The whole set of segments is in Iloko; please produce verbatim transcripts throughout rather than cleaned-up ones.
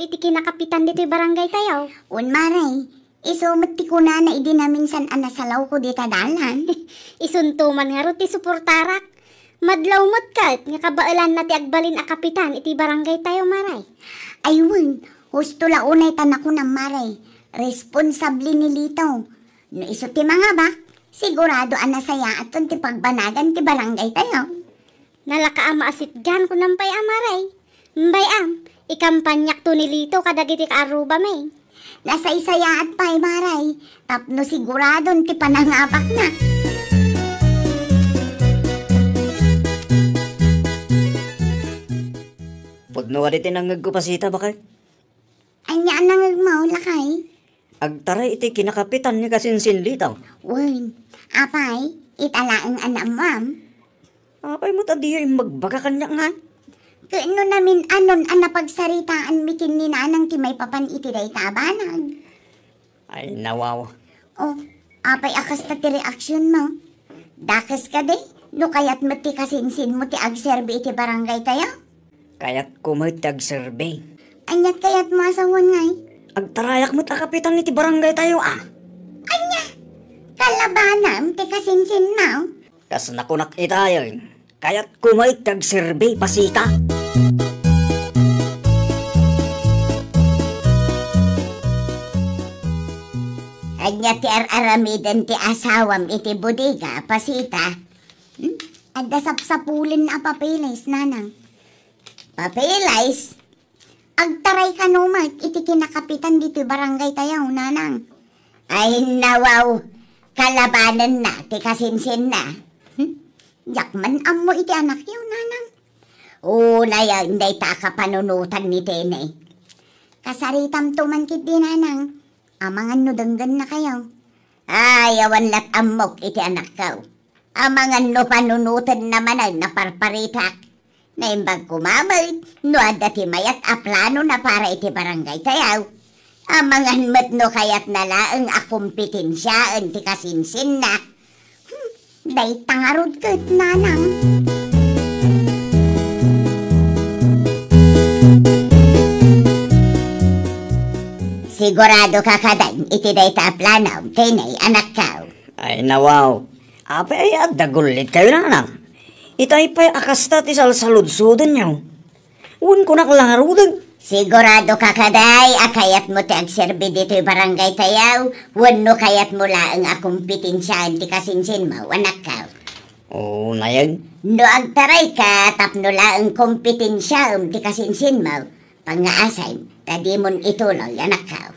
ti kinakapitan ditoy barangay tayo. Wen, Mare, isu met ti kunana idi naminsan a nasalawko dita dalan. Isunto man ngarud ti suportarak. Madlaw met ket nga kabaelanna ti agbalin a kapitan iti barangay tayo, Mare. Ay wen, husto la unay ta nakunam, Mare. Responsable ni Lito. No isu ti mangabak, sigurado a nasayaatton ti pagbanagan ti barangay tayo. Nalaka a maasitgan kunam pay a, Mare. Bay-am, ikampaniakto ni Lito kadagiti kaarrubami. Nasaysayaat pay, Mare, tapno siguradon ti panangabakna. Pudno kadi ti nangngegko, Pasita, bakay? Ania a nangngegmo, lakay? Agtaray iti kinakapitan ni Kasinsin Lito. Wen, apay, ita laeng a naammoam? Apay met a diyo immagbaga kaniak ngay? Ket no namin-anon a napagsaritaanmi ken ni Nanang ti maipapan iti dayta a banag. Ay, nawaw. Oh, apay a kasta ti reaksionmo? Dakes kadi, no kayat met ti kasinsinmo ti agserbi iti barangay tayo? Kayatko met ti agserbi. Ania ti kayatmo a sawen ngay? Agtarayak met a kapitan iti barangay tayo, a. Ania? Kalabanam ti kasinsinmo? Kas nakunak itayen, kayatko met ti agserbi, Pasita. Ania ti ar-aramiden ti asawam iti bodega, Pasita? Hmm? Adda sapsapulen a papeles, Nanang. Papeles? Agtaray kano met iti kinakapitan ditoy barangay tayo, Nanang. Ay, nawaw, kalabanenna ti kasinsinna. Hmm? Diak man ammo iti anakyo, Nanang. Unay, dayta a kapanunotan ni Tene. Kasaritamto man ketdi, Nanang. Amangan no denggennakayo. Ay, awan lat ammok iti anakko. Amangan no panunotenna manen a parparitak. Naimbag koma met no adda ti mayat a planona para iti barangay tayo. Amangan met no kayatna laeng a kompitensiaen ti kasinsinna. Hmm, dayta ngarud ket, Nanang. Sigurado ka kadi iti dayta a plano, Tene, anakko? Ay, nawaw. Apay aya adda gullit kayo, Nanang? Itay pay a kasta ti salsaludsodenyo. Wen, kunak la ngaruden. Sigurado ka kadi a kayatmo ti agserbi ditoy barangay tayo, wenno kayatmo laeng a kompitensiaen ti kasinsinmo, anakko? O, nayen. No agtaray ka tapno laeng kompitensiaem ti kasinsinmo, pangngaasem ta dimon ituloy, anakko.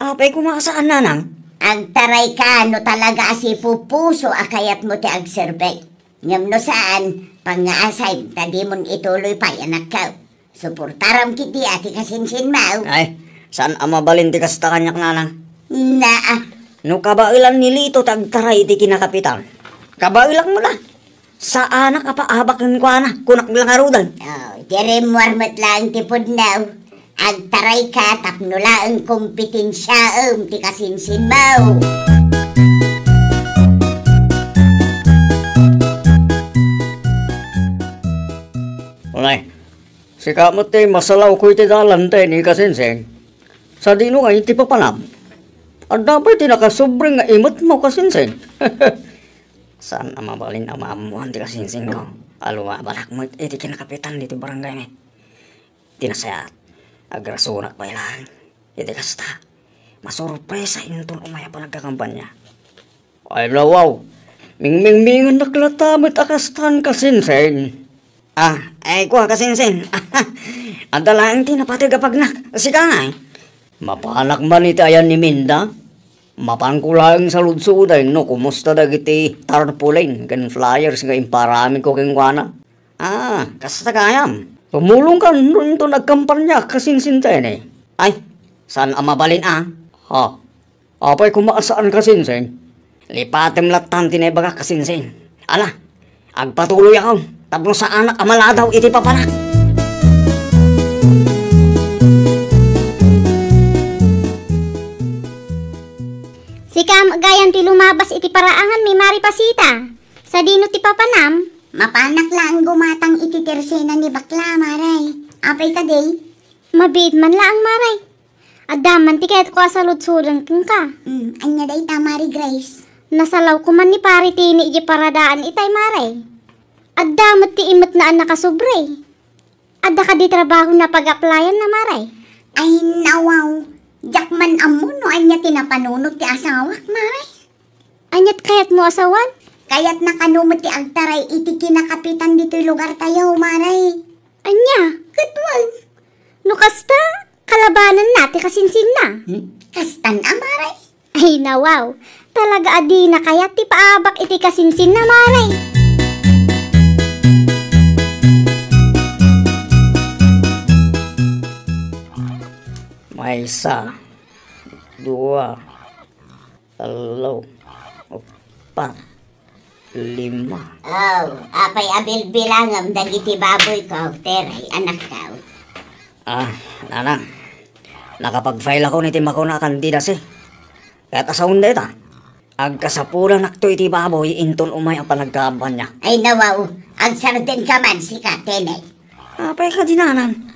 Apay koma a saan, Nanang? Agtaray ka no talaga a sipupuso a kayatmo ti agserbi. Ngem no saan, pangngaasem ta dimon ituloy pay, anakko. Suportaram ketdi a ti kasinsinmo. Ay, saan a mabalin ti kasta kaniak, Nanang. Naa. No kabaelan ni Lito ti agtaray iti kinakapitan, kabaelak met la. Saanak a paabak kenkuana, kunak la ngaruden. Oh, iti rimmuar met laeng ti pudno. Agtaray ka tapno laeng kompitensiaem ti kasinsinmo. Unay, sika met ti masalawko iti dalan, Tene, kasinsin. Sadino ngay ti papanam? Adda pay ti nakasobreng nga imetmo, kasinsin. Saan a mabalin a maammoan ti kasinsinko. Alumabalak met iti kinakapitan ditoy barangaymi. Ti nasayaat, agrasunak pay laeng. Iti kasta, masurpresa inton umay a panagkakampanya. Ay, nawaw. Mingmingmingennak latta met a kastan, kasinsin. Ah, ay, kua, kasinsin. Adda laeng ti napateg a pagnak. Sika ngay? Mapanak man iti ayan ni Minda? Mapanko laeng saludsoden no kumusta dagiti tarpaulin ken flyers nga imparamidko kenkuana. Ah, kasta gayam. Tumulongkan no inton agkampanyak, kasinsin, Tene. Ay, saan a mabalin a? Ha? Apay koma a saan, kasinsin? Lipatem lattan ti naibagak, kasinsin. Ala, agpatuloyakon tapno saanak a maladaw iti papanak. Sika met gayam ti lumabas iti paraanganmi, Mari Pasita. Sadino ti papanam? Mapanak laeng gumatang iti tersena ni bakla, Mare. Apay kadi? Mabiit man laeng, Mare. Adda man ti kayatko a saludsoden kenka. Mm, ania dayta, Mare Grace? Nasalaw ko man ni Pare Teni idiay paradaan itay, Mare. Adda met ti imetna a nakasubli. Adda kadi trabahona pag-applyan na, Mare? Ay, nawaw. Diak man ammo no ania ti napanunot ti asawak, Mare. Aniat kayatmo a sawen? Kayatna kano met ti agtaray iti kinakapitan ditoy lugartayo, Mare. Ania? Ket wen. No kasta, kalabanenna ti kasinsinna. Hmm? Kastan a, Mare? Ay, nawaw. Talaga a dina kayat ti paabak iti kasinsinna, Mare. Maysa, dua, tallo, uppat, lima. Oh, apay a bilbilangem dagiti baboyko, Teray, anakko? Ah, nanang, nakapag-file ako iti makuna a candidacy. Ket asawen dayta, agkasapulanakto iti baboy inton umay a panagkaampanna. Ay, nawaw, agsardenka man, sika, Tenay. Apay kadi, nanang?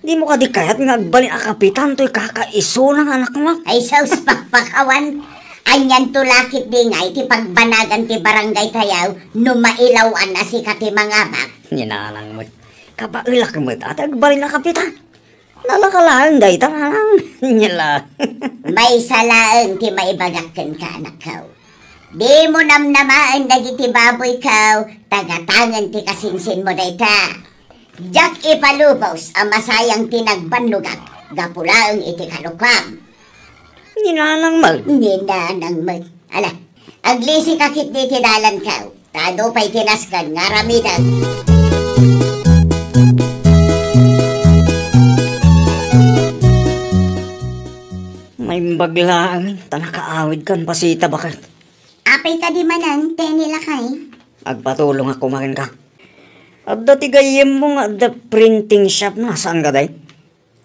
Dimo kadi kayat nga agbalin a kapitan toy kakaisuna nga anakmo? Ay, sus, pakpakawan. Anianto la ketdi nga iti pagbanagan ti barangaytayo no mailawan a sika ti mangabak? Ni nanang met. Kabaelak met a ti agbalin a kapitan. Nalaka laeng dayta, nanang. Nia la. Maysa laeng ti maibagak kenka, anakko. Dimo namnamaen dagiti baboyko, tagatangen ti kasinsinmo dayta. Diak ipalubos a masayang ti nagbannogak gapu laeng iti kalukuam. Ni nanang met. Ni nanang met. Ala, aglisika ketdi iti dalanko. Ta adu pay ti nasken nga aramidek. Maimbag laeng ta nakaawidkan, Pasita, baket. Apay kadi manen, Teni, lakay? Agpatulongak koma kenka. Adda ti gayyemmo nga adda printing shop na, saan kadi?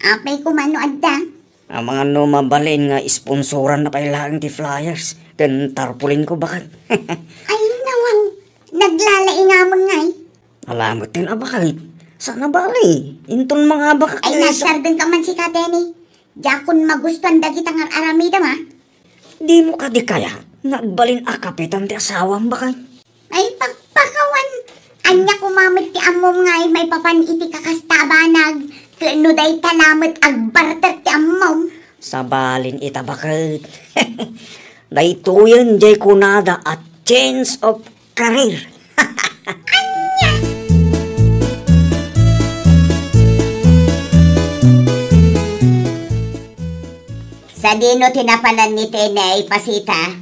Apay koma no adda? Amangan no mabalin nga sponsoranna pay laeng ti flyers ken tarpaulinko, baket. Ay, nawaw. Naglalaingamon ngay. Ala met ti nabakit. Saan a bali. Inton mangabak. Ay, nagsardenka man, sika, Teni. Diakon magustuan dagita nga ar-aramidem, a. Dimo kadi kayat nga agbalin a kapitan ti asawam, baket? Ay, pakpakawan. Ania koma met ti ammom nga ay maipapan iti kakasta a banag, ken no dayta la met agbartek ti ammom? Sabalin ita, baket. Daytoyen diay kunada a change of career. Ania? Sadino ti napanan ni Tenay, Pasita?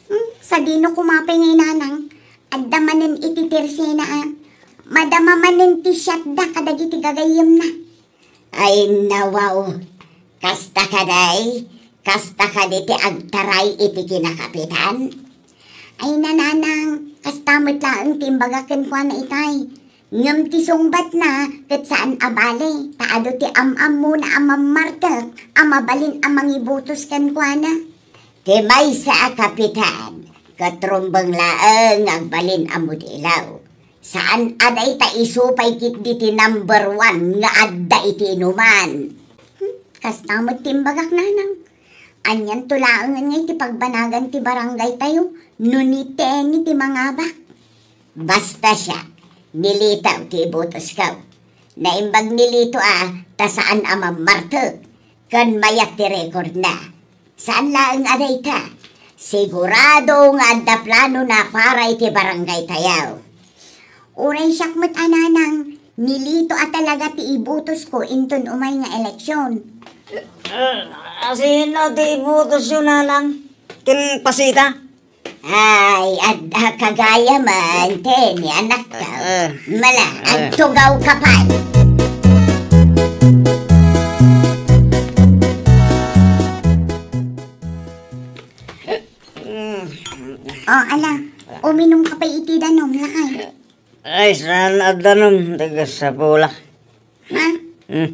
Hmm, sadino koma pay ngay, nanang? Adda manen iti tersena, a. Madama manen ti shotda kadagiti gagayyemna. Ay, nawaw. Kasta kadi, kasta kadi ti agtaray iti kinakapitan? Ay, nanang, kasta met laeng ti imbagak kenkuana itay. Ngem ti sungbatna ket saan a bali, ta adu ti am-ammona a mammartek a mabalin a mangibotos kenkuana. Ti maysa a kapitan, ket rumbeng laeng nga agbalin a modelo. Saan a dayta isu pay ketdi ti number one nga adda iti inuman. Hmm, kasta met ti imbagak, nanang. Anianto laengen nga iti pagbanagan ti barangaytayo no ni Teni ti mangabak? Basta siak, ni Lito ti ibotosko. Naimbag ni Lito a ta saan a mammartek ken mayat ti rekordna. Saan laeng a dayta, sigurado nga adda planona para iti barangaytayo. Uray siak met a, nanang, ni Lito a talaga ti ibotosko inton umay nga eleksion. Ah, sino ti ibotosyo, nanang? Ken Pasita? Ay, adda ka gayamen, Teni, anakko. Ah. Mala, ah, agtugawka pay. Mm. O, ala, uminumka pay iti danum, lakay. Ay, saan a danum, ti kasapulak. Ha? Hmm.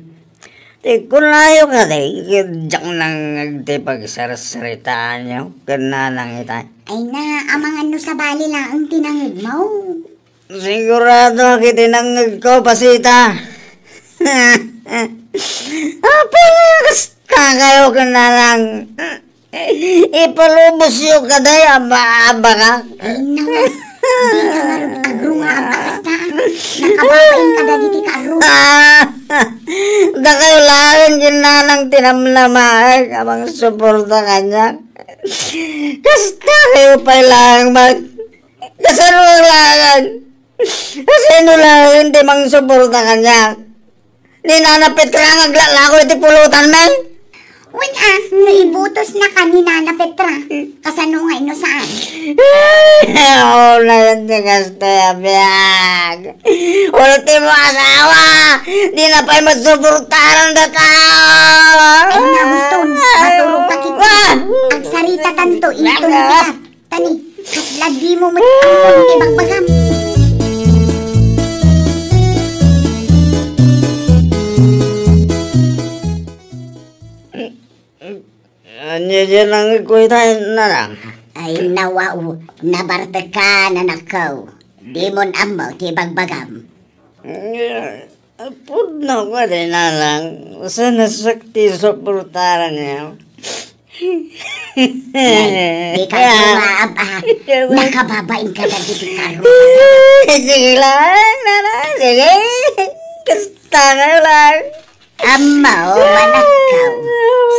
Ti kunayo kadi, ket diak nangngeg ti pagsarsaritaanyo ken nanang itay. Ay na, amangan no sabali laeng ti nangngegmo. Sigurado ket ti nangngegko, Pasita. Apay nga kasta kayo ken nanang? Ipalubosyo kadi a ba-, a bagak. Ay, nawa. Di ka ngarud agrungaam a kasta. Nakababain ka dagiti kaarrungan. Ah, dakayo laeng ken nanang ti namnamaek a mangsuporta kaniak. Kasta kayo pay laeng mag-, kasano laeng? Kasano laeng ti mangsuporta kaniak? Ni Nana Petra nga aglaklako iti pulutanmi? Wen a, no ibutosnaka ni Nana Petra, kasano nga ino saan? Awan ti kasta a biag. Ultimo asawa, di na pay masuportaran data. Ay, na, Houston, maturog ka kiti. Ah! Agsaritatanto, inton biag. Tani, kasla dimo met ammon ti bagbagam. Ania diay nangngegko ita, nanang? Ay, nawa, o, nabartekka, nanakko. Dimon ammo ti bagbagam. Pudno kadi, nanang, sa nasakti suportaranyo. Nay, di ka agrumaab, ah. Nakababain ka dagiti kaarrungan. Sige lang, nanang, sige. Kasta nga lang. Ammo, manakkaw.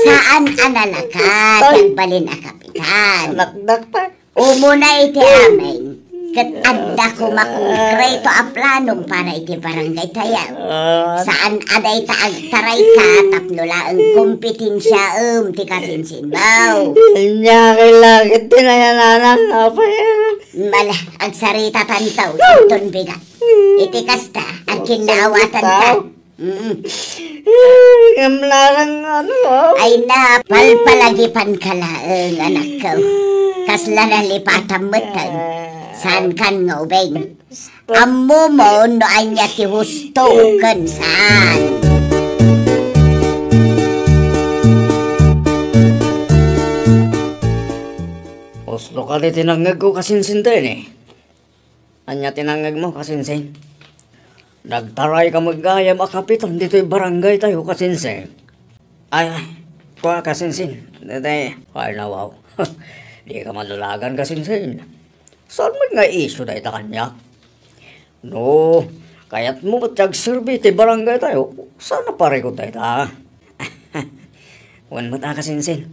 Saan a nalaka ti agbalin a kapitan. Nakdakpak. Umuna iti amin, ket adda koma konkreto a planom para iti barangay tayo. Ah. Saan a dayta agtarayka tapno laeng kompetensiaem ti kasinsinmo. Ania kay lakit ti nayananang apay. Mala, agsaritatanto, inton bigat. Iti kasta, agkinnaawatanka. Mm. Ngem narang ano, ah? Ay na, palpalagipanka laeng, anakko. Kasla nalipatam metten. Saankan nga ubing. Ammomo no ania ti husto ken saan. Husto kadi ti nangngegko, kasinsin, daytoy. Ania ti nangngegmo, kasinsin? Nagtarayka met gayam a kapitan ditoy barangay tayo, kasinsin. Ay, ay, kua, kasinsin. Daytoy, ay, nawaw. Dika madalagan, kasinsin. Saan met nga isyu dayta kaniak? No, kayatmo met ti agserbi ti barangay tayo, saan a parikut dayta. Wen met a, kasinsin.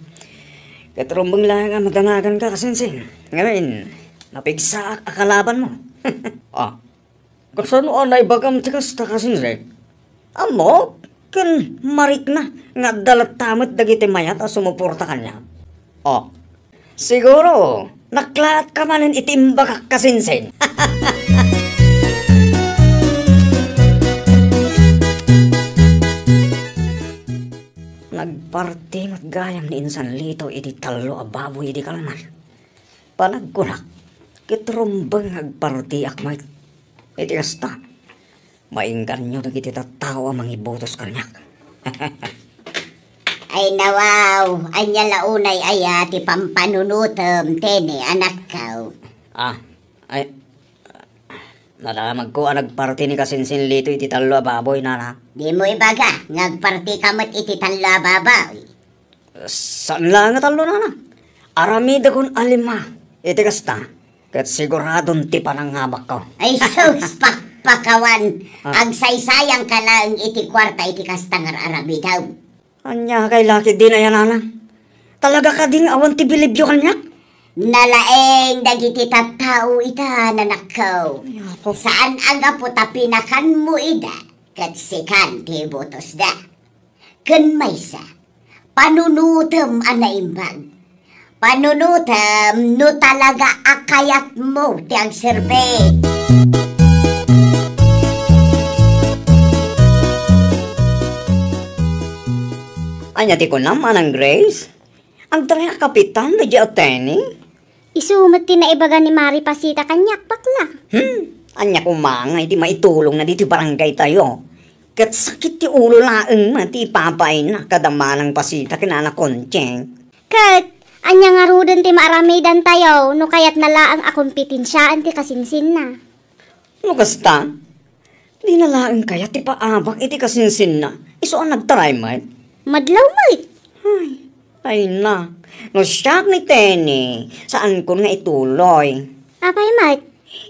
Ket rumbeng laeng a madanaganka, kasinsin. Ngamin, napigsaak a kalabanmo. Ah, kasano a naibagam ti kasta, kasinsin? Ammok, ken marikna nga adda latta met dagiti mayat a sumuporta kaniak. Oh, siguro, naklaatka manen iti imbagak, kasinsin. Nagparti met gayam ni Insan Lito iti tallo a baboy idi kalman. Panagkunak, ket rumbeng nga agpartiak met. Iti kasta, maingganyo dagiti tattao a mangibutos kaniak. Ay, nawaw, ania la unay aya ti pampanunutem, Tene, anakko? Ah, ay, nadamagko a nagparti ni kasinsin Lito iti tallo a baboy, nana. Dimo ibaga nga agpartika met iti tallo a baboy. Saan la nga tallo, nana. Aramidakon a lima iti kasta, ket siguradon ti panangabakko. Ay, sus, pakpakawan. Ah. Agsaysayangka laeng iti kuarta iti kasta nga ar-aramidem. Ania kay lakit di nayanana? Talaga kadi nga awan ti bilibyo kaniak? Nalaeng dagiti tattao ita, nanakko. Ay, apo. Saan a gapu ta pinakanmo ida, ket sikan ti ibutosda. Ken maysa, panunutem a naimbag. Panunutem no talaga a kayatmo ti agserbi. Ania ti kunam, Manang Grace? Agtaray a kapitan daydiay a Teni? Isu met ti naibaga ni Mari Pasita kaniak, bakla. Hmm, ania koma nga idi maitulongna ditoy barangay tayo? Ket sakit ti ulo laeng met ti ipapaayna kada Manang Pasita ken Nana Conching. Ket ania ngaruden ti maaramidantayo no kayatna laeng a kompetensiaen ti kasinsinna? No kasta, Dina laeng kayat ti paabak iti kasinsinna. Isu a nagtaray met. Madlaw met. Ay, ay na. No siak ni Tenny, saankon nga ituloy. Apay met?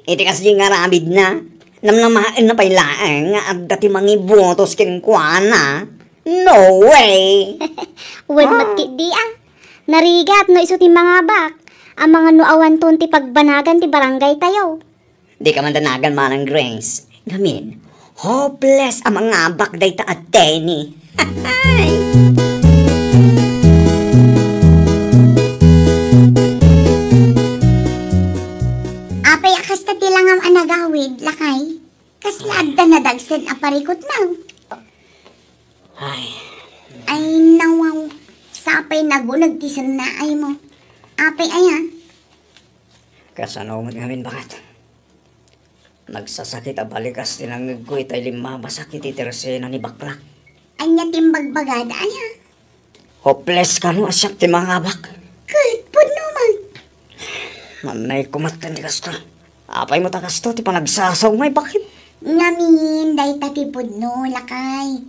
Iti kasdi nga aramidna, namnamaenna pay laeng nga adda ti mangibotos kenkuana. No way! Wen met ketdi a. Narigat no isu ti mangabak. Amangan no awanton ti pagbanagan ti barangay tayo. Dika man danagan, Manang Grace. Ngamin, hopeless a mangabak dayta a Tenny. Apay a kasta ti langam a nagawid, lakay? Kasla adda nadagsen a parikutna? Ay. Ay, nawaw. Sapay naguneg ti sennaaymo. Apay aya? Kasano met ngamin, baket? Nagsasakit a balikas ti nangngegko itay limmabasak iti tersena ni Baklak. Ania ti imbagbagada aya? Hopeless kano a siak ti mangabak. Ket pudno man. Mannay kumatten ti kasto. Apay mo ta kasto ti panagsasaw nga ibakin? Ngamin, dayta ti pudno, lakay.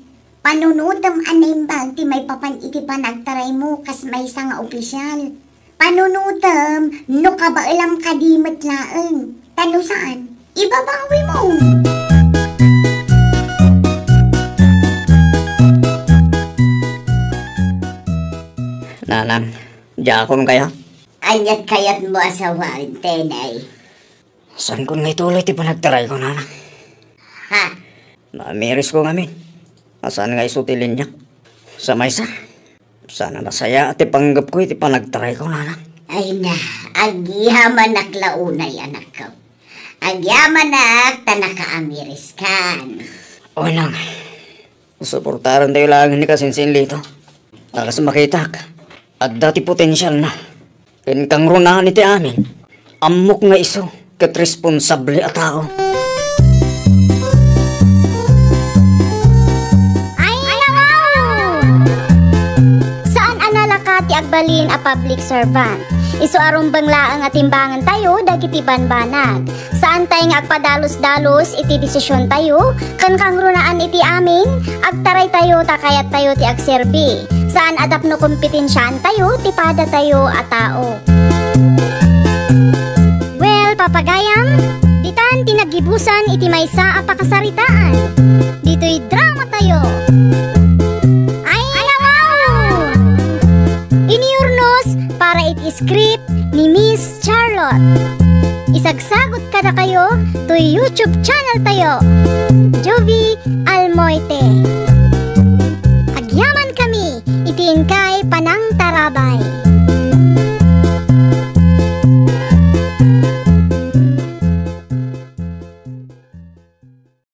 Panunotem a naimbag ti maipapan iti panagtaraymo kas maysa nga opisyal. Panunotem no kabaelam kadi met laeng. Ta no saan, ibabawi mo. Nanang, diakon kaya? Aniat kayat mo a sawaen, Tenay? Saankon nga ituloy ti panagtarayko, Nanang. Ha? Namirisko ngamin. Saan nga isu ti liniak. Sa maysa, saan a nasayaat ti panggepko iti panagtarayko, Nanang. Ay na, agyamanak la unay, anakko. Agyamanak ta nakaamiriskan. O, Nang, suportaran tayo laeng ni kasinsin Lito. A kas makitak, adda ti potensialna. Ken kangrunaan iti amin, ammok nga isu ket responsable a tao. Ay, wow! Saan a nalaka ti agbalin a public servant. Isu a rumbeng laeng a timbangan tayo dagiti banbanag. Saan tayo nga agpadalus-dalus iti desisyon tayo, ken kangrunaan iti amin, agtaray tayo ta kayat tayo ti agserbi. Saan a tapno kompetensiaan tayo ti pada tayo a tao. Well, papagayam, ditan ti naggibusan iti maysa a pakasaritaan. Ditoy drama tayo. Ay, wow! Iniurnos para iti script ni Miss Charlotte. Isagsagot kadakayo toy YouTube channel tayo, Jovie Almoite. Agyaman kami iti inkay pan-